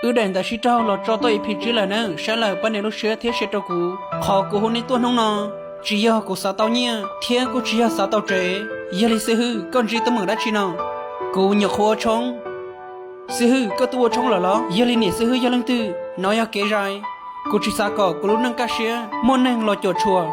Wb daim ntawv sib raug los tso tau ib phim tsib lawm nawb, saib lawm pab nias lub siab thiab share rau kuv. Qhov kuv hu nej tuaj hnub no, tsis yog kuv xav tau nyiaj thiab kuj tsis yog xav tau tsev. Yog li Xib Hwb, koj ntsib teeb meem dab tsi no? Kuv nyuam qhuav ua tshoob. Xib Hwb, koj twb ua tshoob lawm los? Yog li niam Xib Hwb yog leej twg? Nov yog kev zais. Kuv tsis xav kom kuv lub neej kaj siab muaj neeg los cuam tshuam.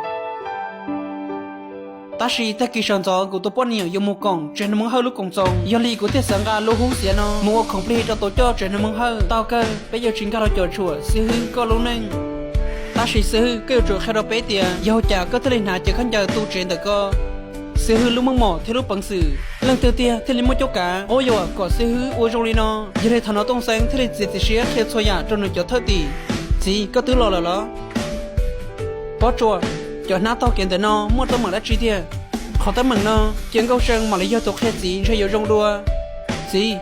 Tab sis tag kis sawv ntxov kuv tus poj niam yuav mus koom tsev neeg Hmoob Hawj lub koom txoos, yog li kuv thiaj xav nqa lub hub xiav no mus ua khoom plig rau tus coj tsev neeg Hmoob Hawj tau kawg, peb yuav tsis nkag los cuam tshuam Xib Hwb koj lub neej. Tab sis Xib Hwj, koj yuav tsum qhia rau peb tias yog ua cas koj thiaj li hnav cev khaub ncaws tu tsev ntawm koj. Xib Hwj lub meej mom thiab lub peev xwm, leej twg tiag thiaj li muaj cuab kav quab yuam kom Xib Hwj ua zoo li no? Yog li thaum no Tooj Xeeb thiaj li txiav txim siab qhia txhua yam rau nws cov thwj tim. Txiv, koj twb los lawm los? Pob Tsuas, cov hnab taug kev ntawm no muaj teeb meem dab tsi tiag? Qhov teeb meem no, cia Nkauj See mam li yog tus qhia txiv ntshe yuav zoo dua. Txiv,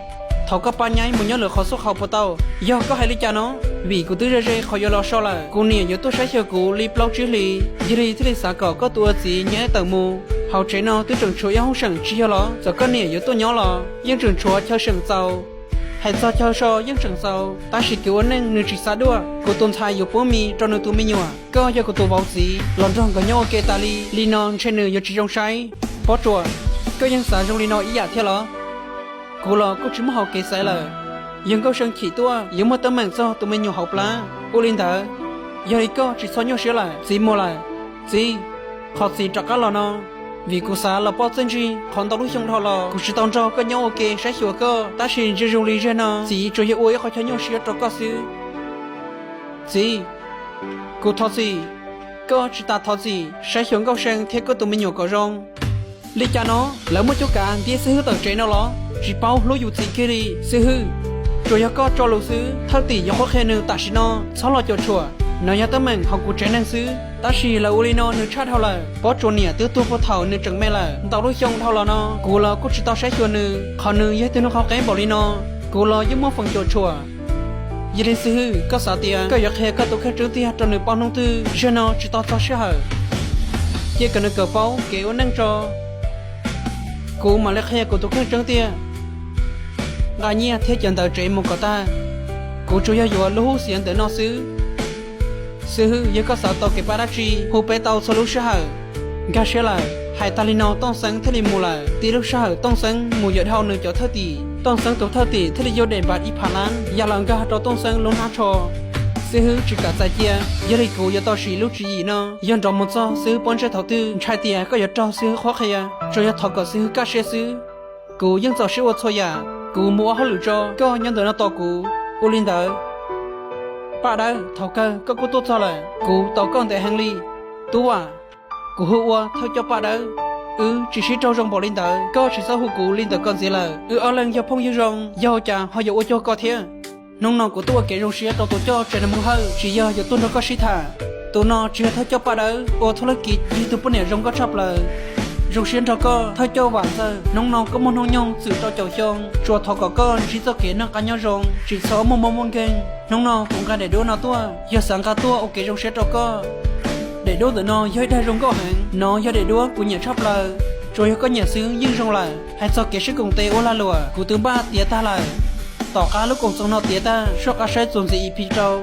thov koj pab nyaib mus nyob lwm qhov xub qhov puas tau? Yog koj hais li cas no? Vim kuv twb ze ze qhov yuav los so lawm, kuv niam yuav tuaj saib xyuas kuv li plaub tsib hlis, yog li thiaj li xav kom koj tus ua txiv nyaib tawm mus. Hauv tsev no twb tseem tshuav ib hoob seem tsis yog los? Txawm koj niam yuav tuaj nyob los yeej tseem tshuav chaw seem txaus. Hais txog chaw so yeej tseem txaus, tab sis kev ua neej nws tsis xav duaj. Kuv tus ntxhais yuav pub mis rau nws tus me nyuam, koj yog kuv tus vauv txiv los nrog nkawd nyob ua ke tas li, li no ntshe nws yuav tsis zoo saib. Pob Tsuas, koj yeej xav zoo li no ib yam thiab los? Kuv los kuj tsis muaj hauv kev xaiv lawm. Yog Nkauj See chim tuaj yuav muaj teeb meem txog tus me nyuam hauv plab. Ua li ntawd, yog li koj tsis txhob nyuaj siab lawm, txiv mus lawm. Txiv, qhov txiv rov qab los no, vim kuv xav los poj txawj ntsig qhov ntau lub xyoo dhau los kuv tsis tau nrog koj nyob ua ke saib xyuas koj, tab sis ntsia zoo li zaum no txiv tsuas yog ua ib qho chaw nyuaj siab rau koj xwb. Txiv, kuv thov txim. Koj tsis tas thov txim, saib xyuas Nkauj See thiab koj tus me nyuam kom zoo. Li cas no, lawv muaj cuab kav ntiab Xib Hwb tawm tsev no los? Tsis paub hlub yus txiv kiag li. Xib Hwj, tsuas yog koj tso lus xwb, thawj tim yuav qhuab qhia nws tam sim no, txhob los cuam tshuam. Nov yog teeb meem hauv kuv tsev neeg xwb, tab sis lawv ua li no nws tshaj dhau lawm. Pob Tsuas niam twb tuag puag thaum nws tseem me lawm, ntau lub xyoo dhau los no kuv los kuj tsis tau saib xyuas nws, qhov nws yog tus neeg qhov qeb npaum li no, kuv los yeej muaj feem cuam tshuam. Yog li Xib Hwj, koj xav tias koj yuav qhia koj tus kheej tseeb tiag rau nws paub hnub twg? Zaum no tsis tau txog sij hawm, cia kom nws kawm paub kev ua neej tso, kuv mam li qhia kuv tus kheej tseeb tiag. Nqa nyiaj thiab cov ntawv tsev mus kom tag, kuv tsuas yog yuav lub hub xiav ntawm no xwb. Xib Hwj, yog koj xav tau kev pab dab tsi hu peb tau txhua lub sij hawm. Nkag siab lawm, hais tas li no Tooj Xeeb thiaj li mus lawm. Tib lub sij hawm Tooj Xeeb mus yuav dhau nws cov thawj tim, Tooj Xeeb tus thawj tim thiaj li yug daim npav ib phav lab ya los nkag rau Tooj Xeeb lub hnab tsho. Xib Hwj, tsis kam txais cia, yog li kuv yuav tau siv lub tswv yim no, yog nrov mus txog Xib Hwj pob ntseg thaum twg ntshai tias koj yuav raug Xib Hwj qhuab qhia, tsuas yog thov kom Xib Hwj kaj siab xwb. Kuv yeej txaus siab ua txhua yam, kuv mus ua hauj lwm tso, koj nyob ntawm no tos kuv. Ua li ntawd, Paj Dawb, thaum kawg koj kuj tuaj txog lawm, kuv tos koj ntev heev li. Tub Vam, kuv hu ua thawj coj Paj Dawb, wb tsis sib raug zoo npaum li ntawd, koj tsis txhob hu kuv li ntawd kom ntxiv lawm, wb ob leeg yog phooj ywg zoo, yog ua cas ho yuav ua cuag ko thiab? Hnub no kuv tuaj ua kev zoo siab rau tus coj tsev neeg Hmoob Hawj, tsis yog yuav tuaj nrog koj sib tham. Tus no tsis yog thawj coj Paj Dawb, ua thub laj kiv yog tus poj niam zoo nkauj tshaj plaws. Zoo siab nrog koj thawj coj Vam Ntxawg, hnub no koj muaj hnub nyoog txwm rau caum xyoo, tsuas thov kom koj ntsib txoj kev noj qab nyob zoo, tsis txhob muaj mob muaj nkeeg. Hnub no kuv nqa daim duab no tuaj, yog xav nqa tuaj ua kev zoo siab rau koj. Daim duab ntawm no yog ib daim zoo nkauj heev, no yog daim duab kuv nyiam tshaj plaws, tsuas yog koj nyiam xwb yeej zoo lawm. Hais txog kev sib koom tes ua lag luam, kuv twb npaj tiav tag lawm. Tom qab lub koom txoos no tiav tag, soj qab saib txuas ntxiv ib phim rau.